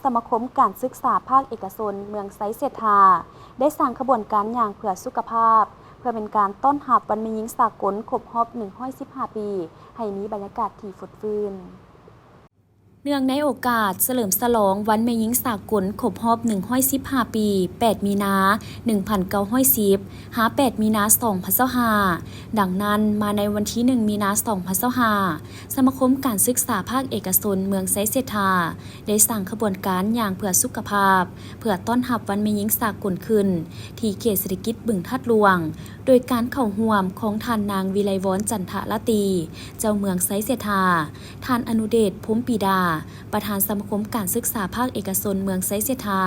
ສະມາຄົມການສຶກສາພາກເອກະຊົນເມືອງໄຊເສດຖາ ໄດ້ສ້າງຂະບວນການຍ່າງເພື່ອສຸຂະພາບ ເພື່ອເປັນການຕ້ອນຮັບວັນແມ່ຍິງສາກົນຄົບຮອບໜຶ່ງຮ້ອຍສິບຫ້າປີ ໃຫ້ມີບັນຍາກາດທີ່ຟົດຟື້ນ. ເນື່ອງໃນໂອກາດສະເຫຼີມສະຫຼອງວັນແມ່ຍິງສາກົນຄົບຮອບໜຶ່ງຮ້ອຍສິບຫ້າປີ ແປດມີນາ ໜຶ່ງພັນເກົ້າຮ້ອຍສິບ ຫາ ແປດມີນາ ສອງພັນຊາວຫ້າ, ດັ່ງນັ້ນ ມາໃນວັນທີໜຶ່ງມີນາ ສອງພັນຊາວຫ້າ ສະມາຄົມການສຶກສາພາກເອກະຊົນເມືອງໄຊເສດຖາ ໄດ້ສ້າງຂະບວນການຍ່າງເພື່ອສຸຂະພາບ ເພື່ອຕ້ອນຮັບວັນແມ່ຍິງສາກົນຂຶ້ນ ທີ່ເຂດເສດຖະກິດບຶງທາດຫຼວງ ໂດຍການເຂົ້າຮ່ວມຂອງທ່ານນາງ ວິໄລວອນ ຈັນທະລາຕີ ເຈົ້າເມືອງໄຊເສດຖາ, ທ່ານ ອະນຸເດດ ພົມປີດາ ປະທານສະມາຄົມການສຶກສາພາກເອກະຊົນເມືອງໄຊເສດຖາ,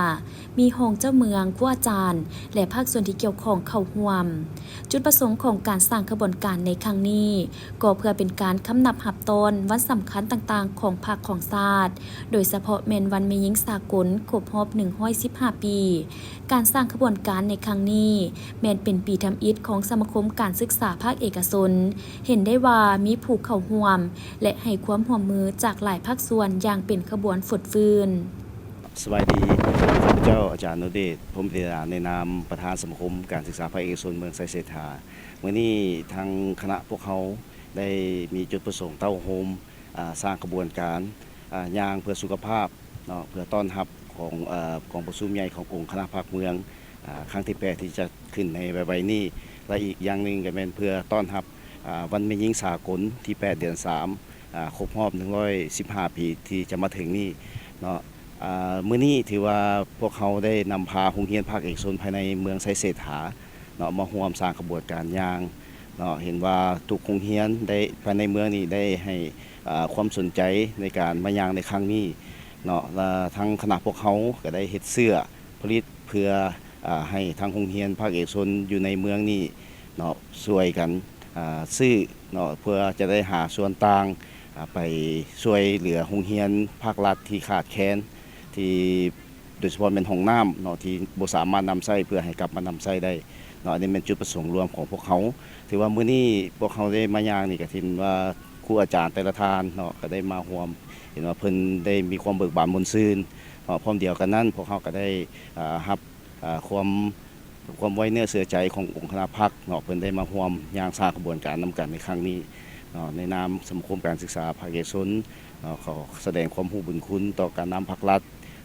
ມີຮອງເຈົ້າເມືອງ, ຄູອາຈານ ແລະ ພາກສ່ວນທີ່ກ່ຽວຂ້ອງເຂົ້າຮ່ວມ. ຈຸດປະສົງຂອງການສ້າງຂະບວນການໃນຄັ້ງນີ້ ກໍເພື່ອເປັນການຄຳນັບຮັບຕ້ອນວັນສຳຄັນຕ່າງໆຂອງພັກຂອງຊາດ, ໂດຍສະເພາະແມ່ນວັນແມ່ຍິງສາກົນຄົບຮອບໜຶ່ງຮ້ອຍສິບຫ້າປີ. ການສ້າງຂະບວນການໃນຄັ້ງນີ້ ແມ່ນເປັນປີທຳອິດຂອງສະມາຄົມການສຶກສາພາກເອກະຊົນ. ເຫັນໄດ້ວ່າມີຜູ້ເຂົ້າຮ່ວມ ແລະ ໃຫ້ຄວາມຮ່ວມມືຈາກຫຼາຍພາກສ່ວນຢ່າງເປັນຂະບວນຟົດຟື້ນ. ສະບາຍດີ, ຂ້າພະເຈົ້າ ອາຈານ ອະນຸເດດ ພົມປີດາ ໃນນາມປະທານສະມາຄົມການສຶກສາພາກເອກະຊົນເມືອງໄຊເສດຖາ. ມື້ນີ້ທາງຄະນະພວກເຮົາໄດ້ມີຈຸດປະສົງເຕົ້າໂຮມ ອາ ສ້າງຂະບວນການ ອາ ຍ່າງເພື່ອສຸຂະພາບເນາະ, ເພື່ອຕ້ອນຮັບຂອງ ອາ ກອງປະຊຸມໃຫຍ່ຂອງອົງຄະນະພັກເມືອງ ອາ ຄັ້ງທີແປດ ທີ່ຈະຂຶ້ນໃນໄວໆນີ້ ແລະ ອີກຢ່າງໜຶ່ງກໍແມ່ນເພື່ອຕ້ອນຮັບ ອາ ວັນແມ່ຍິງສາກົນທີແປດ ເດືອນສາມ ອາ ຄົບຮອບໜຶ່ງຮ້ອຍສິບຫ້າປີທີ່ຈະມາເຖິງນີ້ເນາະ. ອາ ມື້ນີ້ຖືວ່າພວກເຮົາໄດ້ນຳພາໂຮງຮຽນພາກເອກະຊົນພາຍໃນເມືອງໄຊເສດຖາເນາະ ມາຮ່ວມສ້າງຂະບວນການຍ່າງເນາະ. ເຫັນວ່າທຸກໂຮງຮຽນໄດ້ ພາຍໃນເມືອງນີ້ໄດ້ໃຫ້ ອາ ຄວາມສົນໃຈໃນການມາຍ່າງໃນຄັ້ງນີ້ເນາະ ແລະ ທາງຄະນະພວກເຮົາກໍໄດ້ເຮັດເສື້ອຜະລິດເພື່ອ ອາ ໃຫ້ທາງໂຮງຮຽນພາກເອກະຊົນຢູ່ໃນເມືອງນີ້ເນາະ ຊ່ວຍກັນ ອາ ຊື້ເນາະ ເພື່ອຈະໄດ້ຫາສ່ວນຕ່າງ ອາ ໄປຊ່ວຍເຫຼືອໂຮງຮຽນພາກລັດທີ່ຂາດແຄນ ທີ່ ໂດຍສະເພາະແມ່ນຫ້ອງນ້ຳເນາະ ທີ່ບໍ່ສາມາດນຳໃຊ້ ເພື່ອໃຫ້ກັບມານຳໃຊ້ໄດ້ເນາະ. ອັນນີ້ແມ່ນຈຸດປະສົງລວມຂອງພວກເຮົາ. ຖືວ່າມື້ນີ້ພວກເຮົາໄດ້ມາຍ່າງນີ້ ກໍເຫັນວ່າຄູອາຈານແຕ່ລະທ່ານເນາະ ກໍໄດ້ມາຮ່ວມ, ເຫັນວ່າເພິ່ນໄດ້ມີຄວາມເບີກບານມ່ວນຊື່ນເນາະ. ພ້ອມດຽວກັນນັ້ນ ພວກເຮົາກໍໄດ້ ອາ ຮັບ ອາ ຄວາມ ຄວາມໄວ້ເນື້ອເຊື່ອໃຈຂອງອົງຄະນະພັກເນາະ, ເພິ່ນໄດ້ມາຮ່ວມຍ່າງສ້າງຂະບວນການນຳກັນໃນຄັ້ງນີ້ເນາະ. ໃນນາມສະມາຄົມການສຶກສາພາກເອກະຊົນເນາະ ຂໍສະແດງຄວາມຮູ້ບຸນຄຸນຕໍ່ການນຳພັກລັດ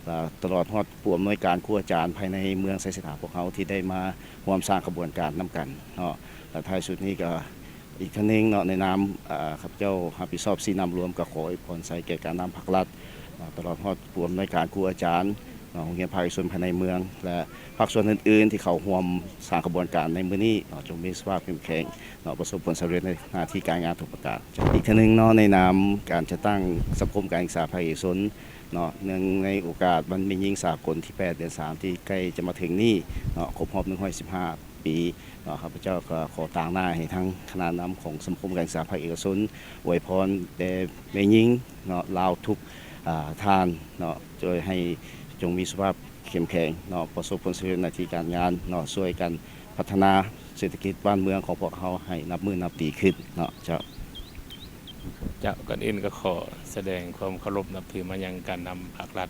ແລະ ຕະຫຼອດຮອດຜູ້ອຳນວຍການຄູອາຈານພາຍໃນເມືອງໄຊເສດຖາພວກເຮົາ ທີ່ໄດ້ມາຮ່ວມສ້າງຂະບວນການນຳກັນເນາະ. ແລະ ທ້າຍສຸດນີ້ກໍ ອີກເທື່ອໜຶ່ງເນາະ ໃນນາມ ເອີ ຂ້າພະເຈົ້າຮັບຜິດຊອບຊີ້ນຳລວມ ກໍຂໍອວຍພອນໃສ່ແກ່ການນຳພັກລັດເນາະ ຕະຫຼອດຮອດຜູ້ອຳນວຍການ, ຄູອາຈານເນາະ, ໂຮງຮຽນພາກເອກະຊົນພາຍໃນເມືອງ ແລະ ພາກສ່ວນອື່ນໆທີ່ເຂົ້າຮ່ວມສ້າງຂະບວນການໃນມື້ນີ້ເນາະ, ຈົ່ງມີສຸຂະພາບເຂັ້ມແຂງເນາະ, ປະສົບຜົນສຳເລັດໃນໜ້າທີ່ການງານທຸກປະການ. ອີກເທື່ອໜຶ່ງເນາະ ໃນນາມການຈັດຕັ້ງສະມາຄົມການສຶກສາພາກເອກະຊົນເນາະ, ເນື່ອງໃນໂອກາດວັນແມ່ຍິງສາກົນທີແປດ ເດືອນສາມ ທີ່ໃກ້ຈະມາເຖິງນີ້ເນາະ, ຄົບຮອບໜຶ່ງຮ້ອຍສິບຫ້າ ປີເນາະ, ຂ້າພະເຈົ້າກໍຂໍຕາງໜ້າໃຫ້ທາງຄະນະນຳຂອງສະມາຄົມການສຶກສາພາກເອກະຊົນ ອວຍພອນແດ່ແມ່ຍິງເນາະ ລາວທຸກ ອາ ທ່ານເນາະ, ຊ່ວຍໃຫ້ຈົ່ງມີສຸຂະພາບເຂັ້ມແຂງເນາະ, ປະສົບຜົນສຳເລັດໜ້າທີ່ການງານເນາະ, ຊ່ວຍກັນພັດທະນາເສດຖະກິດບ້ານເມືອງຂອງພວກເຮົາໃຫ້ນັບມື້ນັບດີຂຶ້ນເນາະ. ເຈົ້າ. ເຈົ້າ, ກ່ອນອື່ນກໍຂໍສະແດງຄວາມເຄົາລົບນັບຖືມາຍັງການນຳພັກລັດ,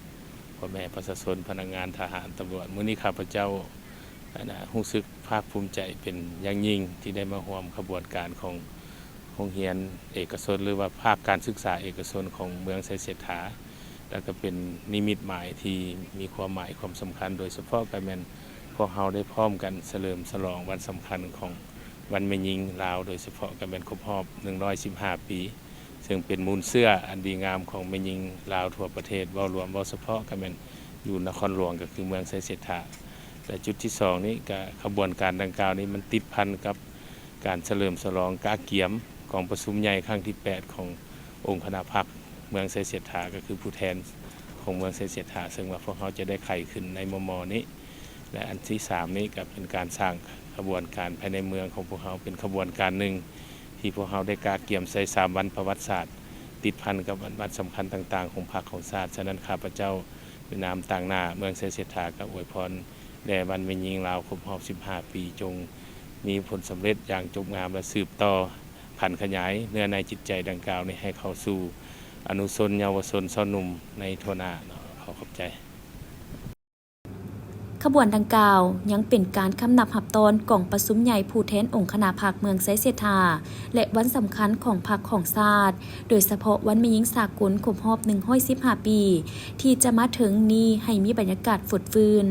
ພໍ່ແມ່ປະຊາຊົນ, ພະນັກງານ, ທະຫານ, ຕຳຫຼວດ. ມື້ນີ້ຂ້າພະເຈົ້າ ອັນນະ ຮູ້ສຶກພາກພູມໃຈເປັນຢ່າງຍິ່ງ ທີ່ໄດ້ມາຮ່ວມຂະບວນການຂອງໂຮງຮຽນເອກະຊົນ ຫຼືວ່າພາກການສຶກສາເອກະຊົນຂອງເມືອງໄຊເສດຖາ, ແລ້ວກໍເປັນນິມິດໝາຍທີ່ມີຄວາມໝາຍຄວາມສຳຄັນ, ໂດຍສະເພາະກໍແມ່ນພວກເຮົາໄດ້ພ້ອມກັນສະເຫຼີມສະຫຼອງວັນສຳຄັນຂອງວັນແມ່ຍິງລາວ, ໂດຍສະເພາະກໍແມ່ນຄົບຮອບໜຶ່ງຮ້ອຍສິບຫ້າປີ ເຊິ່ງເປັນມູນເຊື້ອອັນດີງາມຂອງແມ່ຍິງລາວທົ່ວປະເທດເວົ້າລວມ, ເວົ້າສະເພາະກໍແມ່ນຢູ່ນະຄອນຫຼວງ ກໍຄືເມືອງໄຊເສດຖາ. ແລະ ຈຸດທີສອງນີ້ກໍຂະບວນການດັ່ງກ່າວນີ້ ມັນຕິດພັນກັບການສະເຫຼີມສະຫຼອງກະກຽມກອງປະຊຸມໃຫຍ່ຄັ້ງທີແປດຂອງອົງຄະນະພັກເມືອງໄຊເສດຖາ, ກໍຄືຜູ້ແທນຂອງເມືອງໄຊເສດຖາ, ເຊິ່ງວ່າພວກເຮົາຈະໄດ້ໄຂຂຶ້ນໃນມໍ່ໆນີ້. ແລະ ອັນທີສາມນີ້ກໍເປັນການສ້າງຂະບວນການພາຍໃນເມືອງຂອງພວກເຮົາ ເປັນຂະບວນການໜຶ່ງທີ່ພວກເຮົາໄດ້ກະກຽມໃສ່ສາມວັນປະຫວັດສາດ ຕິດພັນກັບວັນ ວັນສຳຄັນຕ່າງໆຂອງພັກຂອງຊາດ. ສະນັ້ນ ຂ້າພະເຈົ້າໃນນາມຕາງໜ້າເມືອງໄຊເສດຖາ ກໍອວຍພອນແດ່ວັນແມ່ຍິງລາວຄົບຮອບສິບຫ້າປີ, ຈົ່ງມີຜົນສຳເລັດຢ່າງຈົບງາມ ແລະ ສືບຕໍ່ຜັນຂະຫຍາຍເນື້ອໃນຈິດໃຈດັ່ງກ່າວນີ້ໃຫ້ເຂົ້າສູ່ອະນຸຊົນເຍົາວະຊົນຊາວໜຸ່ມໃນທົ່ວໜ້າເນາະ. ຂໍຂອບໃຈ. ຂະບວນດັ່ງກ່າວ ຍັງເປັນການຄຳນັບຮັບຕ້ອນກອງປະຊຸມໃຫຍ່ຜູ້ແທນອົງຄະນະພັກເມືອງໄຊເສດຖາ ແລະ ວັນສຳຄັນຂອງພັກຂອງຊາດ, ໂດຍສະເພາະວັນແມ່ຍິງສາກົນຄົບຮອບໜຶ່ງຮ້ອຍສິບຫ້າປີ ທີ່ຈະມາເຖິງນີ້ ໃຫ້ມີບັນຍາກາດຟົດຟື້ນ.